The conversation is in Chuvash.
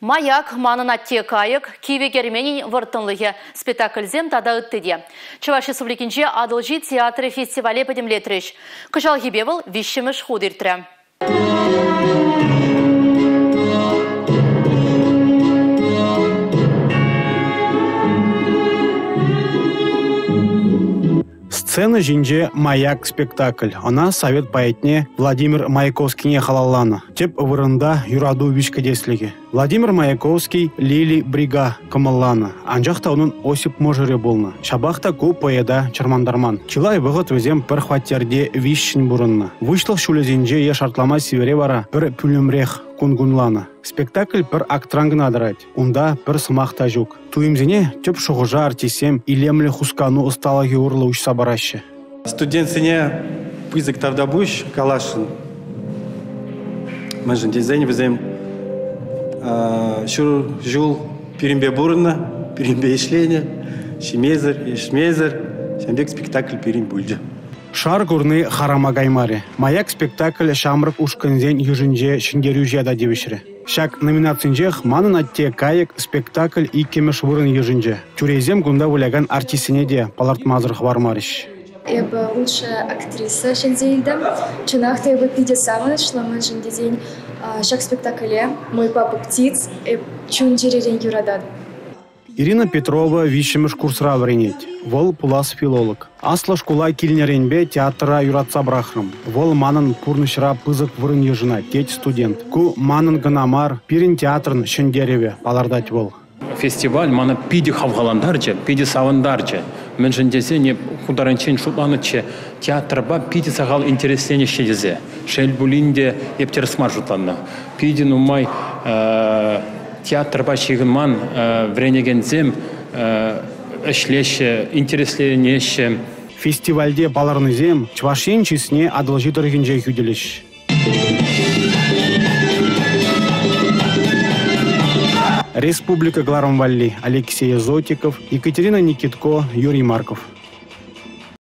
«Маяк», «Манӑн атте кайӑк», «Кивӗ керменӗн вӑрттӑнлӑхӗ» спектакльсем тата ытти те. Чӑваш Республикинче Атӑлҫи театрӗ фестивале пӗтӗмлетрӗҫ. Кӑҫалхипе вӑл виҫҫӗмӗш хут иртрӗ. Сцена ҫинче «Маяк» спектакль. Ӑна совет поэтне Владимир Маяковскине халалланӑ. Тӗп вырӑнта юрату виҫкӗтеслӗхӗ. Владимир Маяковский Лили Брига кӑмӑлланӑ, анчах та унӑн Осип мӑшӑрӗ пулнӑ. Ҫапах та ку поэта чӑрмантарман. Чылай вӑхӑт вӗсем пӗр хваттерте виҫҫӗн пурӑннӑ. Выҫлӑх ҫулӗсенче е шартлама сивӗре вара пӗр пӳлӗмрех кун кунланӑ. Спектакль пӗр актран кӑна тӑрать. Унта пӗр сӑмах та ҫук. Туйӑмсене тӗп шухӑша артистсем илемлӗ хускану ӑсталӑхӗ урлӑ уҫса параҫҫӗ. Студентсене пысӑк тавтапуҫ каласшӑн. Мӗншӗн тесен вӗсем ҫур ҫул пирӗнпе пурӑннӑ, пирӗнпе ӗҫленӗ, ҫимесӗр, ӗҫмесӗр. Ҫавӑн пек спектакль пирӗн пулчӗ. Шар курни харама каймарӗ. «Маяк» спектакль ҫамрӑк ушкӑнсен йышӗнче ҫӗнтерӳҫӗ ята тивӗҫрӗ. Ҫак номинацинчех «Манӑн атте кайӑк» спектакль иккӗмӗш вырӑн йышӑнчӗ. Тӳресем кунта вылякан артистсене те палӑртмасӑр хӑвармарӗҫ. Эпӗ лучшая актриса ҫӗнсе илтӗм. Чӑнах та эпӗ питӗ савӑнӑҫлӑ, мӗншӗн тесен ҫак спектакле «Мой папа птиц» эп чун-чӗререн юрататӑп. Ирина Петрова виҫҫӗмӗш курсра вӗренет. Вӑл пулас филолог. Аслӑ шкула килнӗренпе театра юратса пӑрахрӑм. Вӑл манӑн пурнӑҫра пысӑк вырӑн йышӑнать, тет студент. Ку манӑн кӑна мар, пирӗн театрӑн ҫӗнтерӗвӗ, палӑртать вӑл. Фестиваль мана питӗ хавхалантарчӗ, питӗ савӑнтарчӗ. Мӗншӗн тесен эп ку таранччен шутланӑччӗ театрпа питӗ сахал интересленеҫҫӗ тесе. Шел пулин те, эп тӗрӗс мар шутланнӑ. Питӗ нумай театрпа ҫыхӑнман вӗренекенсем ӗҫлеҫҫӗ, интересленеҫҫӗ. Фестивальте палӑрнисем Чӑваш Ен чысне Атӑлҫи тӑрӑхӗнче хӳтӗлӗҫ. Республика кӑларӑм валли Алексей Зотиков, Екатерина Никитко, Юрий Марков.